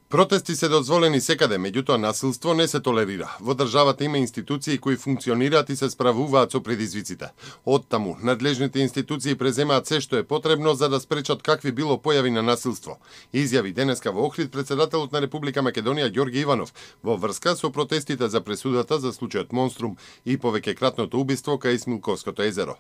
Протести се дозволени секаде, меѓутоа насилство не се толерира. Во државата има институции кои функционираат и се справуваат со предизвиците. Оттаму, надлежните институции преземаат се што е потребно за да спречат какви било појави на насилство. Изјави денеска во Охрид претседателот на Република Македонија Ѓорги Иванов во врска со протестите за пресудата за случајот Монструм и повеќекратното убиство кај Смилковското езеро.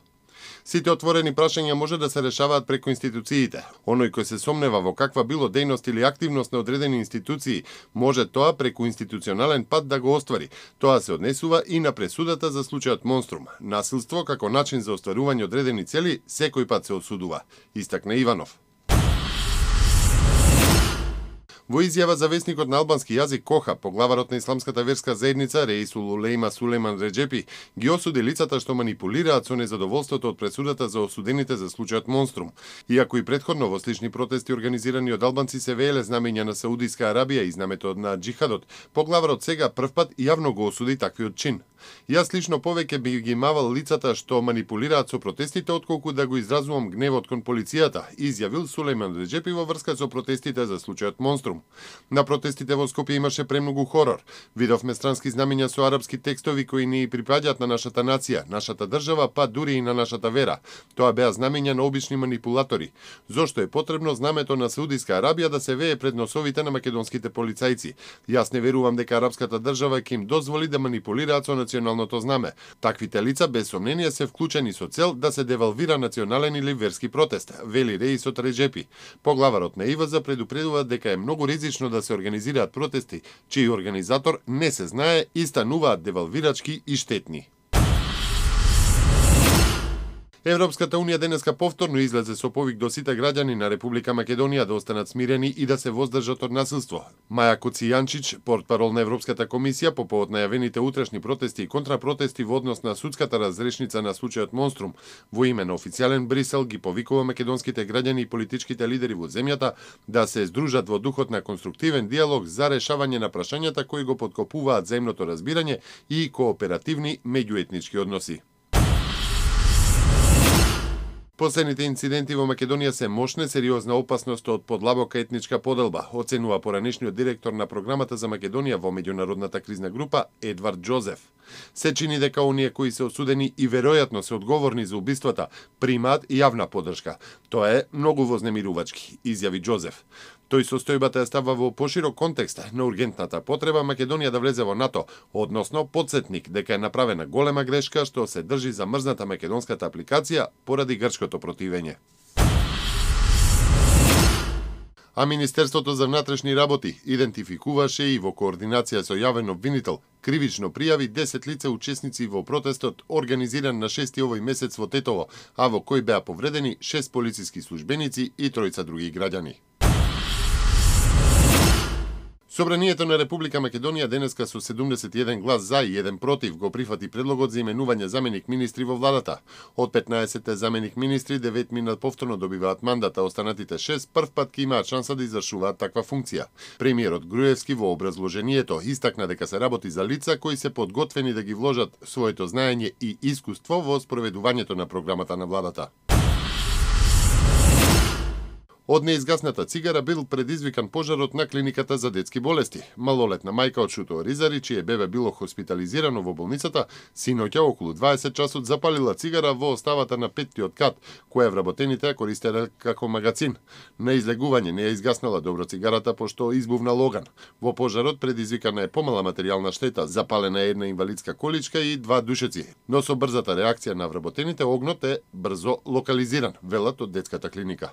Сите отворени прашања може да се решаваат преку институциите. Оној кој се сомнева во каква било дејност или активност на одредени институции, може тоа преку институционален пат да го оствари. Тоа се однесува и на пресудата за случајот Монструм. Насилство како начин за остварување одредени цели секој пат се осудува, истакна Иванов. Во изјава за весникот на албански јазик Коха, поглаварот на исламската верска заедница Реисул Улейма Сулейман Реджепи ги осуди лицата што манипулираат со незадоволството од пресудата за осудените за случајот Монструм. Иако и претходно во слични протести организирани од албанци се вееле знамења на Саудиска Арабија и знамето на џихадот, поглаварот сега првпат јавно го осуди таквиот чин. Јас лично повеќе би ги мавал лицата што манипулираат со протестите отколку да го изразувам гневот кон полицијата, изјавил Сулейман Реджепи во врска со протестите за случајот Монструм. На протестите во Скопје имаше премногу хорор. Видовме странски знамења со арапски текстови кои не припаѓаат на нашата нација, нашата држава, па дури и на нашата вера. Тоа беа знамења на обични манипулатори. Зошто е потребно знамето на Саудиска Арабија да се вее пред носовите на македонските полицајци? Јас не верувам дека арапската држава ќе им дозволи да манипулираат со националното знаме. Таквите лица без сомнение се вклучени со цел да се девалвира национален или верски протест, вели Реисот Реджепи. Поглаварот на ИВЗ предупредува дека е многу ризично да се организираат протести, чиј организатор не се знае и стануваат девалвирачки и штетни. Европската Унија денеска повторно излезе со повик до сите граѓани на Република Македонија да останат смирени и да се воздржат од насилство. Маја Коцијанчич, портпарол на Европската комисија по повод најавените утрешни протести и контрапротести во однос на судската разрешница на случајот Монструм, во име на официјален Брисел ги повикува македонските граѓани и политичките лидери во земјата да се здружат во духот на конструктивен диалог за решавање на прашањата кои го поткопуваат земното разбирање и кооперативни меѓуетнички односи. Последните инциденти во Македонија се мощна сериозна опасност од подлабока етничка поделба, оценува поранешниот директор на програмата за Македонија во меѓународната кризна група Едвард Џозеф. Се чини дека оние кои се осудени и веројатно се одговорни за убиствата примаат јавна поддршка. Тоа е многу вознемирувачки, изјави Џозеф. Тој состојбата ја става во поширок контекст на ургентната потреба Македонија да влезе во НАТО, односно подсетник дека е направена голема грешка што се држи замрзната македонската апликација поради грчкото противење. А Министерството за внатрешни работи идентификуваше и во координација со јавен обвинител кривично пријави 10 лица учесници во протестот организиран на 6 овој месец во Тетово, а во кој беа повредени 6 полициски службеници и 3 други граѓани. Собранието на Република Македонија денеска со 71 глас за и 1 против го прифати предлогот за именување заменик министри во владата. Од 15 заменик министри, 9 минат повторно добиваат мандат, а останатите 6 првпат ќе имаат шанса да извршуваат таква функција. Премиерот Груевски во образложението истакна дека се работи за лица кои се подготвени да ги вложат своето знаење и искуство во спроведувањето на програмата на владата. Од неизгасната цигара бил предизвикан пожарот на клиниката за детски болести. Малолетна мајка од Шуто Оризари, чие бебе било хоспитализирано во болницата, синоќа околу 20 часот запалила цигара во оставата на 5-тиот кат, која вработените користеле како магацин. На излегување не ја изгаснала добро цигарата, пошто избувна логан. Во пожарот предизвикана е помала материјална штета, запалена е една инвалидска количка и 2 душеци. Но со брзата реакција на вработените огнот е брзо локализиран, велат од детската клиника.